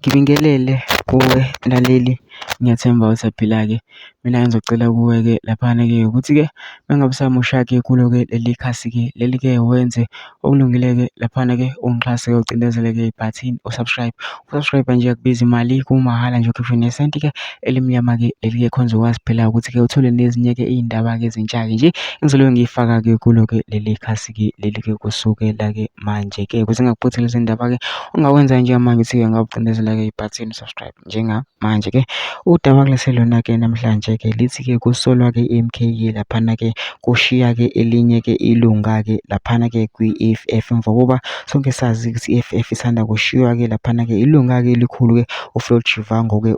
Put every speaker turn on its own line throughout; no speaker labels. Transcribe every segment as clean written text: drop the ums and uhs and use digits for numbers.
Ngibingelele kuwe mlaleli, ngiyathemba usaphila-ke. Mina ngizocela kuwe-ke laphana-ke ukuthi-ke uma ngabe usamusha-ke kulo-ke leli khasi-ke leli-ke wenze okulungile-ke laphana-ke ungixhase-ke ucindezele-ke ibhathini u-subscribe. U-subscribe nje akubizi imali kumahhala nje ukhiphe nesenti-ke elimnyama-ke leli-ke khona uzokwazi phela ukuthi-ke uthole nezinye-ke iy'ndaba-ke ezintsha-ke nje engizobe ngiyifaka-ke kulo-ke leli khasi-ke leli-ke kusukela-ke manje-ke ukuze ngingakuphuthi lezi ndaba-ke ongakwenza njengamanje ukuthi-ke ngawucindezela-ke ibhathini subscribe njengamanje-ke. Udaba kulese lona-ke namhlanje-ke lithi-ke kusolwa-ke i-M_K laphana-ke kushiya-ke elinye-ke ilunga-ke laphana-ke kwi-E_F_F emva kokuba sonke sazi ukuthi i-E_F_F isanda kushiywa-ke laphana-ke ilunga-ke elikhulu-ke uFloyd Shivambu-ke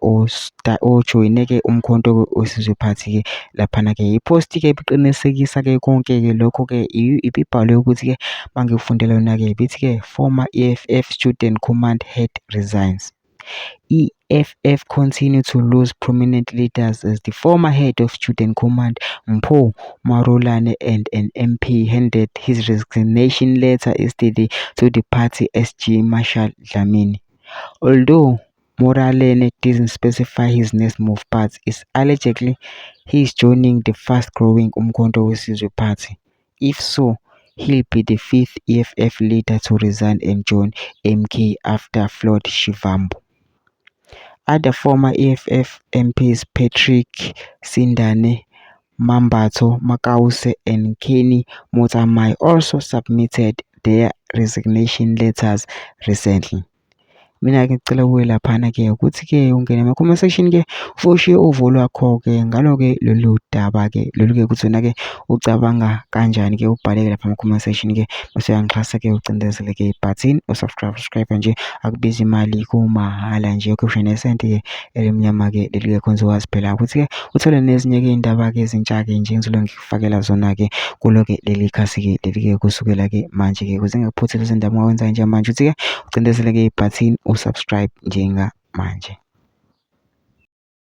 ojoyine-ke uMkhonto weSizwe Party-ke laphana-ke. I-post-ke ibiqinisekisa-ke konke-ke lokho-ke ibibhalwe ukuthi-ke mangikufundela yona-ke ibithi-ke former E_F_F student command head resigns. EFF continue to lose prominent leaders as the former head of Student Command, Mpho Morolane, and an MP handed his resignation letter yesterday to the party SG Marshall Dlamini. Although Moralene didn't specify his next move, but it's allegedly he's joining the fast-growing Umkhonto weSizwe Party. If so, he'll be the fifth EFF leader to resign and join MK after Floyd Shivambu. Other former EFF MPs Patrick Sindane, Mambatho Makause and Kenny Motsamai also submitted their resignation letters recently. Mina-ke ngicela kuwe laphana-ke ukuthi-ke ungene ema-comment section-ke ufike ushiye uvo lwakho-ke ngalo-ke lolu daba-ke lolu-ke ukuthi wena-ke ucabanga kanjani-ke ubhale-ke lapha ama-comment section-ke bese uyangixhasa-ke ucindezele-ke ibhathini u-subscribe subscribe nje akubizi imali kumahhala nje ukhiphe nesenti-ke elimnyama-ke leli-ke khona uzokwazi phela ukuthi-ke uthole nezinye-ke iy'ndaba-ke ezintsha-ke nje engizobe ngikufakela zona-ke kulo-ke leli khasi-ke leli-ke kusukela-ke manje-ke ukuze ngingakuphuthi lezi ndaba ongakwenza njengamanje ukuthi-ke ucindezele-ke ibhathini u-subscribe njengamanje.